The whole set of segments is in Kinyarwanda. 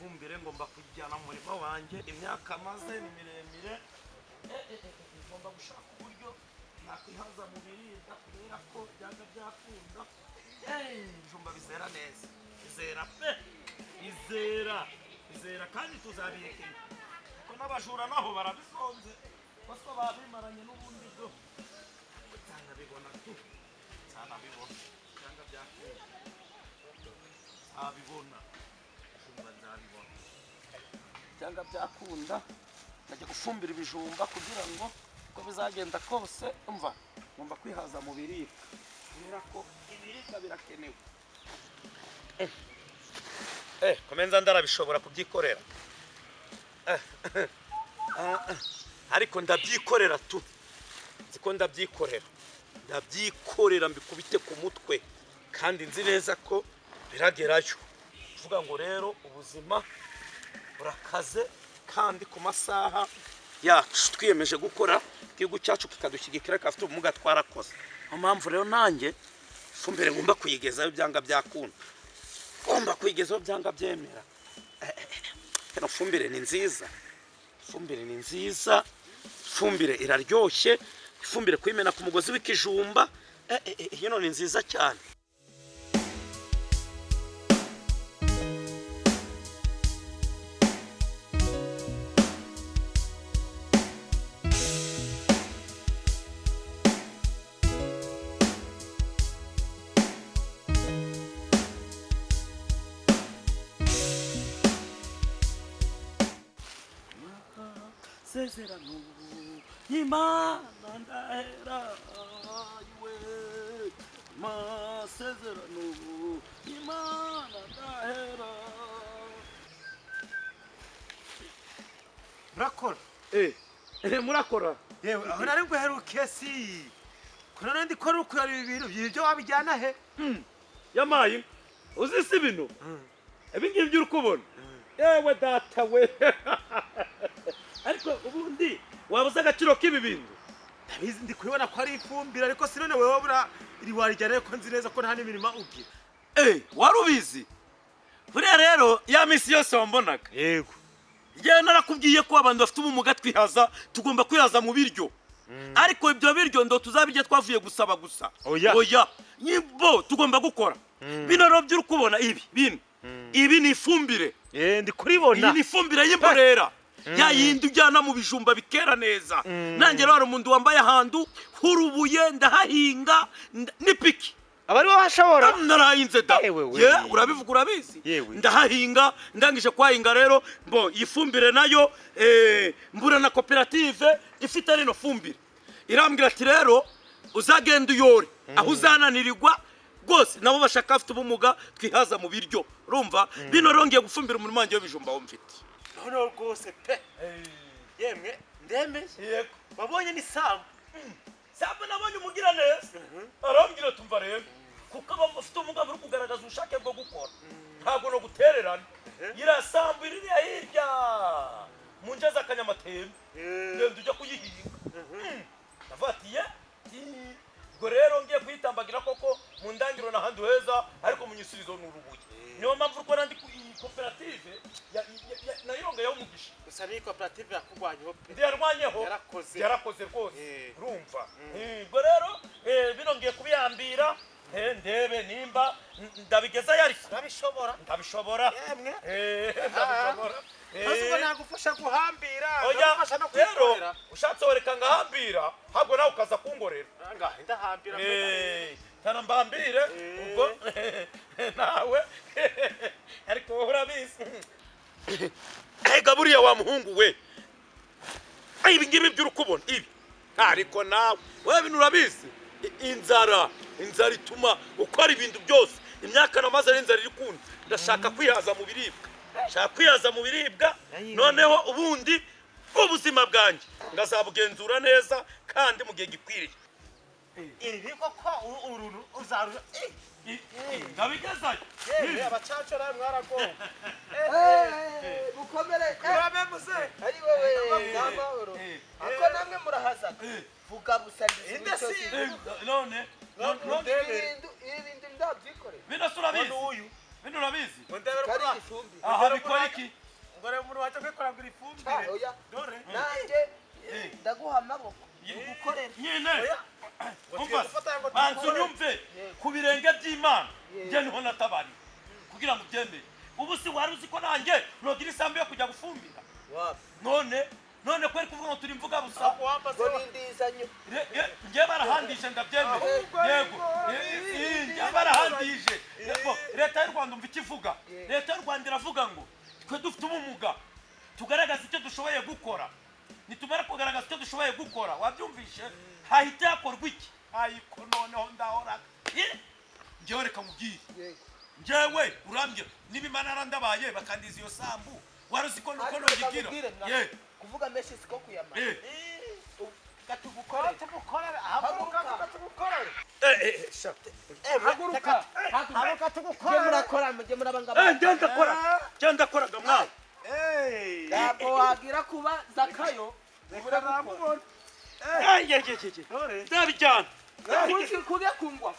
Ifumbire ngomba kuyijyana mu murima wanjye. Imyaka maze ni miremire. Ngomba gushaka uburyo nakwihaza mu biribwa, kubera ko byanga byakunda. Ibijumba bizera neza, bizera pe, bizera, bizera, kandi tuzabihekenya, kuko n'abajura naho barabisonze bose babimaranye n'ubundi bwo. Nzanabibona tu, nzanabibona, byanga byakunda nzabibona. Ibijumba nzabibona, byanga byakunda. Ndajya gufumbira ibijumba kugira ngo uko bizagenda kose, umva, ngomba kwihaza mu biribwa, kubera ko ibiribwa birakenewe. Komenza ndarabishobora kubyikorera. Ariko ndabyikorera tu, nzi ko ndabyikorera, ndabyikorera mbikubite ku mutwe, kandi nzi neza ko biragerayo. Kuvuga ngo rero ubuzima burakaze, kandi ku masaha yacu twiyemeje gukora, igihugu cyacu kikadushyigikira, afite ubumuga twarakoze. Niyo mpamvu rero nanjye ifumbire ngomba kuyigezayo, byanga byakunda ngomba kuyigezaho, byanga byemera. Ino fumbire ni nziza, ifumbire ni nziza, ifumbire iraryoshye, ifumbire kuyimena ku mugozi w'ikijumba, ino ni nziza cyane. Sezerano y'Imana ndahera iwe, masezerano y'Imana ndahera. Murakora? Murakora. Yewe, aho nari nguherukiye si ko none ndi ko rukurara ibi bintu ibyo wabijyana he? Yamaye uzi si bino ibi ngibi uri kubona? Yewe data we, ariko ubundi waba uzi agaciro k'ibi bintu? Ndabizi, ndi kubibona ko ari ifumbire, ariko si none wewe bura iri warijyana ko nzi neza ko nta n'imirima ugira? Wari ubizi? Buriya rero ya minsi yose wambonaga, Yego. yewe, narakubwiye ko abantu bafite ubumuga twihaza, tugomba kwihaza mu biryo, ariko ibyo biryo ndo tuzabirya twavuye gusaba gusa. Oya. Oya, nibo tugomba gukora. Bino rero by'uri kubona ibi bino, ibi ni ifumbire. Ndi kuribona. Iyi ni ifumbire y'imborera, ya yindi ujyana mu bijumba bikera neza. Nanjye rero hari umuntu wambaye ahantu hurubuye, ndahahinga n'ipiki. Abari bo bashobora. Narahinze da. Yewe we. Ye, urabivuga, urabizi. Yewe. Ndahahinga, ndangije kuhahinga rero mbo iyi fumbire nayo, mbura na koperative ifite rino fumbire, irambwira ati rero uzagenda uyore aho uzananirirwa rwose, nabo bashaka afite ubumuga twihaza mu biryo. Urumva bino rero ngiye gufumbira umurima wanjye w'ibijumba wo mfite. Noneho rwose pe, yemwe, ndemeye. Yego. Wabonye n'isambu? Sambu nabonye umugira neza arambwira, tumva rero, kuko aba bafite ubumuga buri kugaragaza ubushake bwo gukora, ntabwo no gutererana. Iriya sambu iriya hirya mu nce z'Akanyamatembe, genda ujya kuyihinga. Ndavuga ati ye ubwo rero ngiye kuyitambagira koko mu ndangiro n'ahandi heza, ariko mu nyisurizo ni urubuye. Niyo mpamvu urikubona ndi iyi koperative nayirongeyeho umugisha. Gusa ni koperative yakurwanyeho pe. Ndiyarwanyeho. Yarakoze. Yarakoze rwose. Urumva, ubwo rero bino ngiye kubihambira, ndebe nimba ndabigezayo, ariko Urabishobora. Ndabishobora. Yemwe. Ndabishobora. Maze ubwo nagufasha guhambira, Oya, nagufasha no rero kwikorera. ushatse wereka ngahambira, ahubwo nawe ukaza kungorera. Ngahe ndahambira. Tana mbambire. Ubwo nawe ariko wowe urabizi. Ega buriya wa muhungu we, ibi ngibi by'uri kubona ibi, ariko nawe wewe bintu urabizi. Inzara ituma ukora ibintu byose. Imyaka namaze ari inzara iri kundi, ndashaka kwihaza mu biribwa, ndashaka kwihaza mu biribwa. Noneho ubundi ubuzima bwanjye ngazabugenzura neza kandi mu gihe gikwiriye. Ibi koko uru uzarura? Ndabigezayo. Yewe, abacaca nawe mwaragowe. Mukomere. Murabe muze. Ari wowe n'amahoro ako namwe murahazaga vuga busa. Inde si- None Ibi bintu ndabyikorera. Bino si urabizi? None uyu. Bino. Bino urabizi? Ngo ndebere Kari ukuntu- ifumbire. Aha bikora iki? Ngo reba umuntu waje kwikora ngo iri fumbire. Ah, oya. Dore. Nanjye Eh. ndaguha amaboko ugukorera. Nyine. Oya. Ngo Umva, tugiye gufatanya ngo banza tugukorere. unyumve Yego. ku birenge by'Imana. Yego. Njye niho natabariwe kugira ngo ubyemere. Ubu si wari uzi ko nanjye nogira isambu yo kujya gufumbira? Wapi? None kweri kuvuga ngo turi imvuga busa. Ahubwo wambaze Ngo nindizanyo. Njye barahandije, ndabyemera. Ahubwo Yego. ariko Njye barahandije. Yego, leta y'u Rwanda, umva icyo ivuga. Yego. Leta y'u Rwanda iravuga ngo twe dufite ubumuga tugaragaza icyo dushoboye gukora. Nitumara kugaragaza icyo dushoboye gukora, wabyumvishe, hahita hakorwa iki? Ariko noneho ndahoraga. Njyewe reka nkubwire. Yego. Njyewe urambwira niba Imana yarandabaye bakandiza iyo sambu, wari uzi ko nuko Ariko reka noyigira? nkubwire mwa- Ye. Kuvuga menshi siko kuyamara. Katugukorere. Tugukorere. Haguruka, Haguruka. tugukorere. Sha. Haguruka. Haguruka Mujye tugukorere. murakora, mujye murabangabanga. Njye ndakora, njye ndakoraga mwana. Eh. Ntabwo wagira kuba Zakayo. Reka namubona. Ye ye ye ye. Dore. Ndabijyana. Kuki kubye kungwa?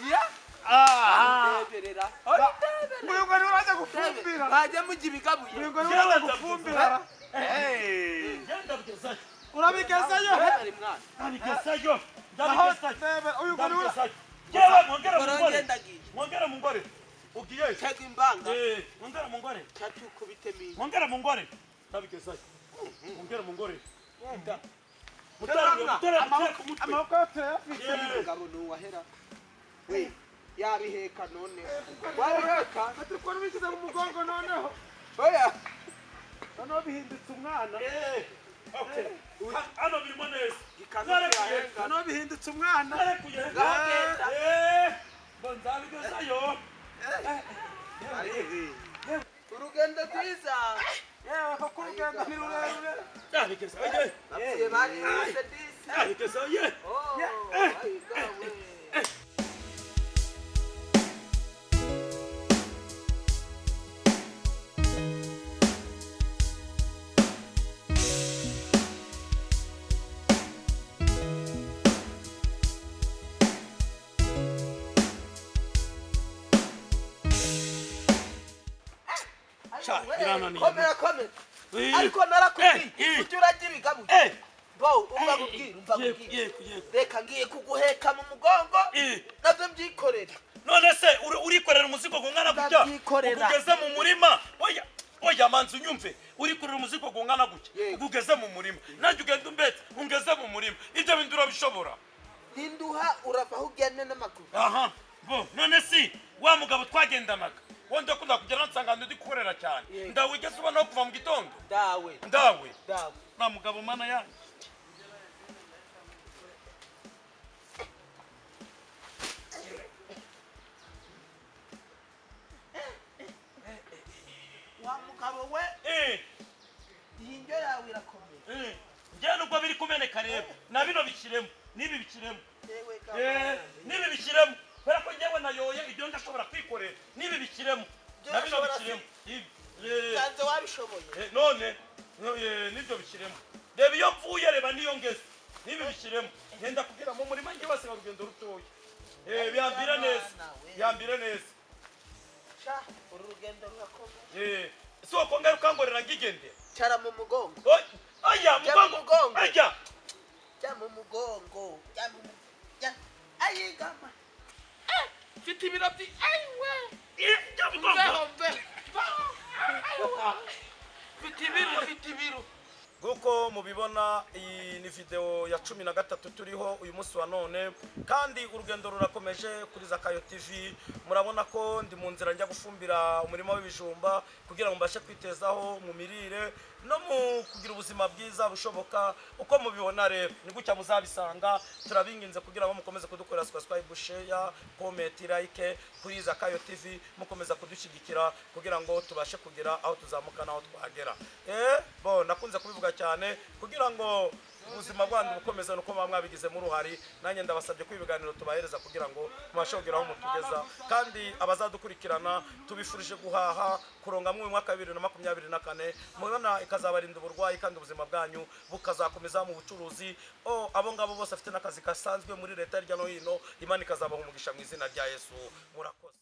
Ya. Aha. Ndeberera. Ndeberera. Uyu ngo niwe waje gufumbira. Mwajya mujya ibigabuye. Uyu ngo niwe waje gufumbira. Eh. Njye ndabigezayo. Urabigezayo. Ndebere mwana. Ndabigezayo. Aho Ndabigezayo. ndebere. Uyu ngo niwe. Ndabigezayo. Njyewe mwongere Ngorongenda mungore. ndagiye. Mwongere mungore. Ugiye? Tega imbanga. Mwongere mungore. Katukubite mingi. Mwongere mungore. Ndabigezayo. Mwongere mungore. Mutarure, mutarure, mutarure ku mutwe. Amaboko yo turayafite. Mugabo nuwahera. We yabiheka none. Wabiheka. Turi kubona ubishyize mu mugongo noneho. Oya. Noneho bihindutse umwana. Okay. Hano birimo neza. Gikamyo Narekuye. kirahenga. Noneho bihindutse umwana. Narekuye. Ngahagenda. Ngo nzabigezayo. Urugendo rwiza. Yewe koko urugendo ni rurerure. Ndabigezayo. Bapfuye barihuse disi. Ndabigezayo. Oh, ayigawe. Sha, birananiye. Komera komera. Ariko narakubwiye ujye urajya ibigabuye. Bo umva nkubwire, umva Yego, nkubwire. yego, yego. Reka ngiye kuguheka mu mugongo nabyo mbyikorera. None se urikorera umuzigo gungana gutya? Ndabyikorera. Ugeze mu murima? Oya oya, manzi unyumve, urikorera umuzigo gungana gutya? Yego. Ugeze mu murima, nanjye ugenda umbetse ungeze mu murima, ibyo bintu urabishobora? Ninduha urava aho ugende n'amaguru. Aha, bo none si wa mugabo twagendanaga wo ndakunda kugera nsanga ndi gukorera cyane? Yego. Ndawigeze ubonaho kuva mu gitondo? Dawe. Ndawe. Dawe. Na mugabo, mana yanjye. Wa mugabo we, iyi ndyo yawe irakomeye. Njyewe nubwo biri kumeneka rero, na bino bishyiremo, n'ibi bishyiremo. Yewe. N'ibi bishyiremo, kubera ko njyewe nayoye ibyo ndashobora kwikorera. N'ibi bishyiremo, Ibyo na bino urashobora. bishyiremo. Ibi. Nsanze wabishoboye. None nibyo bishyiremo. Reba iyo mvuye, reba niyo ngeze. N'ibi bishyiremo. Ngenda kubwira mu murima njye wese urugendo rutoya. Bihambire neza. Bihambire neza. Sha, uru rugendo rurakomeye. Si uko ngaruka ngorera ngigendera. Cara mu mugongo. Oy, aya. Jya mu Mugongo. mugongo. Aya. Jya mu mugongo, jya mu jya ayigama. Mfite ibiro byi ayiwe. Jya mu mugongo. Mveho, mveho. Ayiwe. Mfite ibiro, mfite ibiro. Nk'uko mubibona, iyi ni videwo ya 13 turiho uyu munsi wa none, kandi urugendo rurakomeje kuri Zakayo TV. Murabona ko ndi mu nzira njya gufumbira umurima w'ibijumba kugira ngo mbashe kwitezaho mu mirire no mu kugira ubuzima bwiza bushoboka. Uko mubibona rero ni gutya muzabisanga. Turabinginze kugira ngo mukomeze kudukorera subscribe, share, comment, like kuri Zakayo TV, mukomeza kudushyigikira kugira ngo tubashe kugera aho tuzamuka n'aho twagera. Bo nakunze kubivuga cyane, kugira ngo ubuzima bwanyu bukomeze nuko muba mwabigizemo uruhari. Nanjye ndabasabye ko ibiganiro tubahereza kugira ngo mubashe kugera aho mutugeza. Kandi abazadukurikirana tubifurije guhaha kuronga mu mwaka wa 2024, mubona ikazabarinda uburwayi, kandi ubuzima bwanyu bukazakomeza mu bucuruzi. O abo ngabo bose bafite n'akazi gasanzwe muri leta hirya no hino, Imana ikazabaha umugisha mu izina rya Yesu. Murakoze.